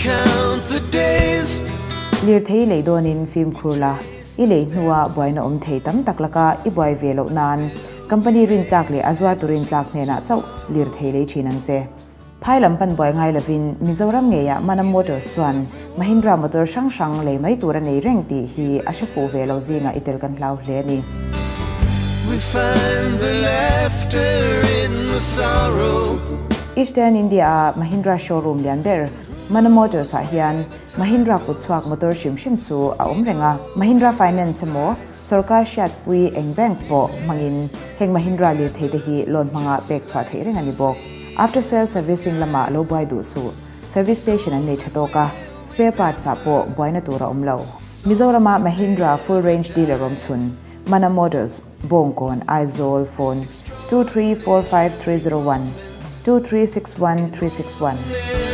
count the days. Lirthei lei dawnin fimkhur la, i lei hnua buaina awm thei tam tak laka i buai ve loh nan company rintlak leh a zuartu rintlak hnenah chauh lirthei lei thin ang che. Phai lam pan buai ngai lovin Mizoram ngeiah Manam Motors chuan Mahindra motor hrang hrang lei mai tur a nei reng tih hi a hre fuh ve lo zingah i tel kan hlau hle a ni. We find the laughter in the sorrow. Eastern India-a Mahindra showroom lian ber Manam Motors-ah hian Mahindra kutchhuak motor hrim hrim chu a awm reng a. Mahindra Finance emaw sorkar hriatpui eng bank pawh hmangin heng Mahindra lirthei te hi loan hmanga pek chhuah theih reng a ni bawk. After sale servicing lamah lo buai duh suh. Service station an nei tha tawk a, spare parts ah pawh buaina tur a awm lo. Mizorama Mahindra full range dealer awm chhun, Mana Motors, Bawngkawn, Aizawl, phone, 2345301, 2361361.